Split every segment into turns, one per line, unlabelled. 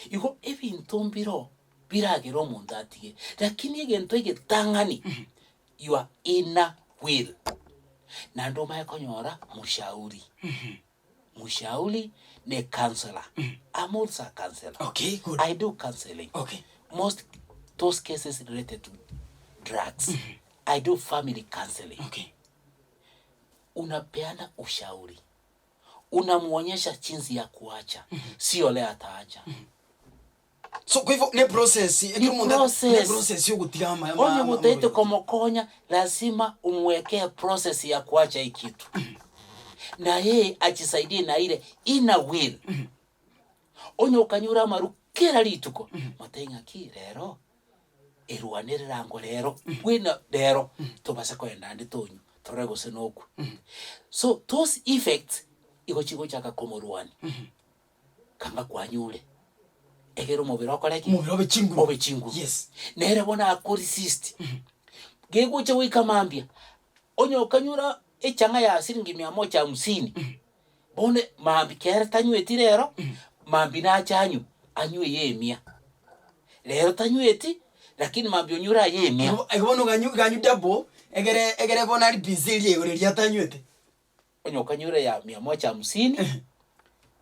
Igo ebinto mbiroo biragere omonto atige, lakini egento egetang'ani your inner will, naende omanye konyora mshauri, mshauri ne counsellor, I'm also a counsellor.
Okay, good.
I do counselling.
Okay.
Most those cases related to drugs. I do family counselling.
Okay.
Unapeana ushauri. Unamuonyesha jinsi ya kuacha. Sio leo ataacha.
So kwa hivyo ne process
Ni
ekero omonto
process.
ne process ya ogotiga ama ama
Onye
ama
gotaete
amarogo.
komokonya lazima umwekee process ya kuacha hii kitu. Na yeye ajisaidie na ile inner will. Onye okanyora amaru kera rituko, motebie ng'aki rero erwane rirango rero, bwena rero tobase kogenda ande tonywe torore gose nokwe. So those effects igo chigochaka komorwania. Kanga kwanyure, egere omobere okore ki?
Omobere obe chinguru.
Obe chinguru.
Yes.
Nere bono akoresist, gegocha goika mambia, onye okanyora echang'a ya siringi mia moja hamsini, bono mambia kere tanyweti rero, mambia nache anywe, anywe eye emia. Rero tanyweti, lakini mambia onyure aye emia.
Igo igo bono iga anywe double, egere egere bono areduce eria igoro eria atanywete.
Onye okanyure ya mia moja hamsini,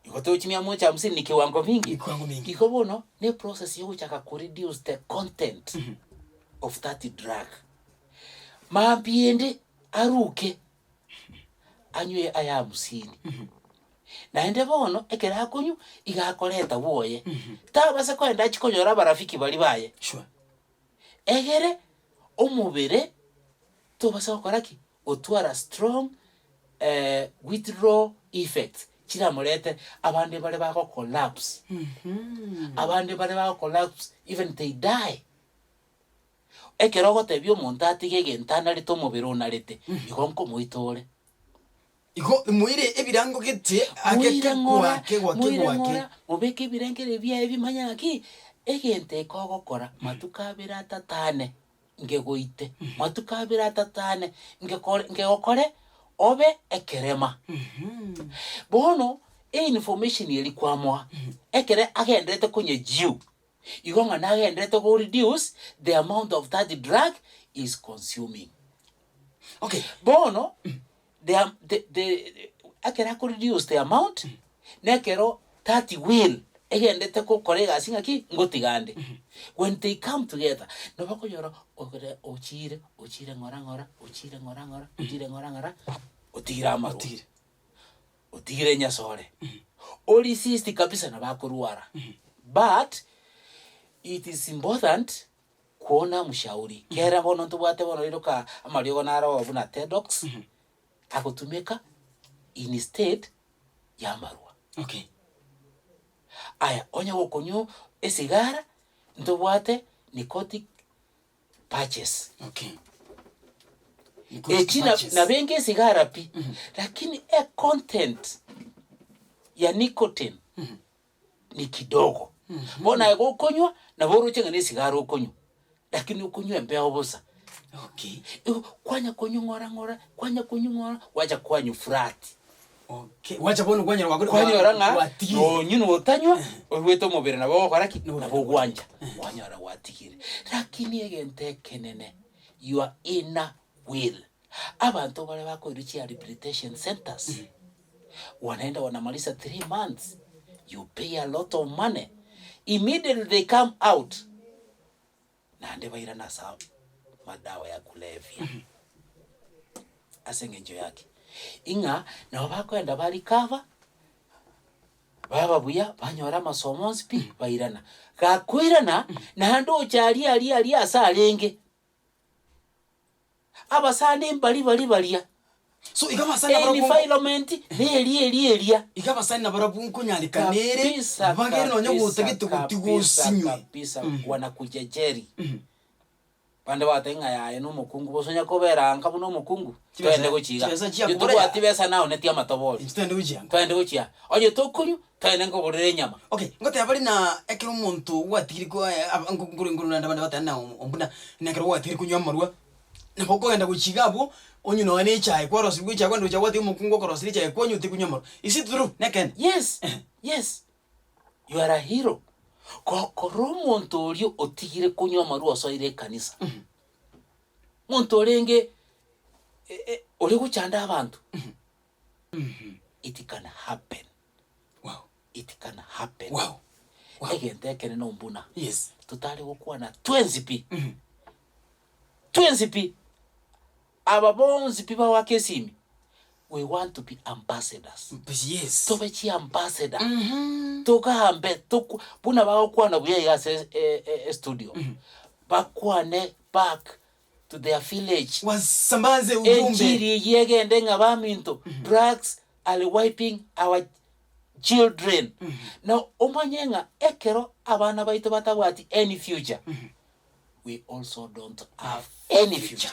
igo tochi mia moja hamsini ni kiwango mingi.
Ni kiwango mingi.
Igo bono, ne process ya ogochaka ko reduce the content of that drug. Mambia ende aruke, anywe aya hamsini, naende bono ekero akonywa, iga akoreta bwoye, tabasa kogenda achie konyora abarafiki baria baye.
Sure.
Egere, omobere tobasa gokora ki? Gotwara strong withdraw effects chiramorete abande bare bago collapse, abande bare bago collapse even they die. Ekero ogotebia omonto atige egento anarete omobere onarete, igo nkomoita ore.
Igo moire ebirango gete ake
Moire
kegwa
ng'ora,
kegwa
moire
kegwa ake.
ng'ora, mobeke ebirengererio biaye bimanye ng'aki, egento eke ogokora matuko abere atato ane, ngegoite, matuko abere atato ane, ngekore ngegokore obe ekerema. Bono, einformation eria kwamoa, ekere agenderete konyejiu, igo ng'a nagenderete go reduce the amount of that drug is consuming.
Okay.
Bono, the am the the ekero ako reduce the amount, na ekero that will egendete gokora egasi ng'aki, ngotiga ande. When they come together, nabo okonyora ogere ochire ochire ng'ora ng'ora, ochire ng'ora ng'ora, ochire ng'ora ng'ora, otigire amarwa.
Otigire.
Otigire enyasore. O resist kabisa nabo akorwara, but it is important Kuona mshauri, kera bono ntobwate bono rero ka amariogo naro buna tedox, agotumeka instead ya amarwa.
Okay.
Aya, onye gokonywa esigara, ntobwate nicotic patches.
Okay.
Echi na- nabo enga esigara pi, lakini econtent ya nicotine ni kidogo. Bono aye gokonywa, nabo oroche ng'a na esigara okonywa, lakini okonywa embeo bosa.
Okay.
Igo kwanya konywa ng'ora ng'ora, kwanya konywa ng'ora, gwacha kwanywa flat.
Okay, gwacha bono kwanyora gwakore
Kwanyora ng'a
gwatigire.
nonye notanywa, oigwete omobere nabo ogokora ki? Nabo ogwancha, kwanyora gwatigire. Lakini egento ekenene, your inner will. Abanto baria bakoirwa chirehabilitation centres, Wanaenda wanamaliza 3 months, you pay a lot of money, immediately they come out, naende bairana ase madawa ya kulevya. Ase eng'encho yaki? Ing'a nabo bakoenda ba recover, baba buya, banyora amasomo onsi pi, bairana. Gakoirana, naende ocha aria aria aria ase arenge. Abasani mbari baria baria.
So iga abasani nabarabwo
Environment neria eria eria.
Iga abasani nabarabwo nkonyarekana ere
Kabisa,
bagere nonya
kabisa,
gotagete gotiga
kabisa,
osinywe.
kabisa, wanakujejeri. Bande bagoteba ng'a yaya na omokungu bosa onya kobera nka buna omokungu,
Chibesa-
togende gochia iga.
chibesa chia
Intwe
kobora
tobwati
ya-
besa naoneti amatobori.
Intwe togende gochia nka.
Togende gochia. Onye tokonywa, togende nkogorere enyama.
Okay, ngoteba bare na ekero omonto gwatigire ko aba nko nkoro nkoro naende abande bateba na buna na ekero gwatigire konywa amarwa, nabo okogenda gochia iga abwo, onywe nonya na echae kwarosirwe echae kwagenda gochia gwatiga omokungu okoroseria echae kwanywa otige konywa amarwa. Is it true? Nekeene?
Yes, yes, you are a hero. Gokora omonto oria otigire konywa amarwa osoire ekanisa, monto orenge ore gochanda abanto, it can happen,
Wow.
it can happen.
Wow. Wow.
Egento ekenene ombuna,
Yes.
totare gokwana twensi pi, twensi pi, aba bonsi pi bagoaka esimi, we want to be ambassadors.
Yes.
Tobe chiambassador, togambe toku buna bagokwana buya iga ase estudio, bakwane back to their village.
Wasambaze ujumbe.
Enchiri eyio egende ng'a baminto, drugs are wiping our children. Na omanye ng'a ekero abana baito batabwati any future, we also don't have any future.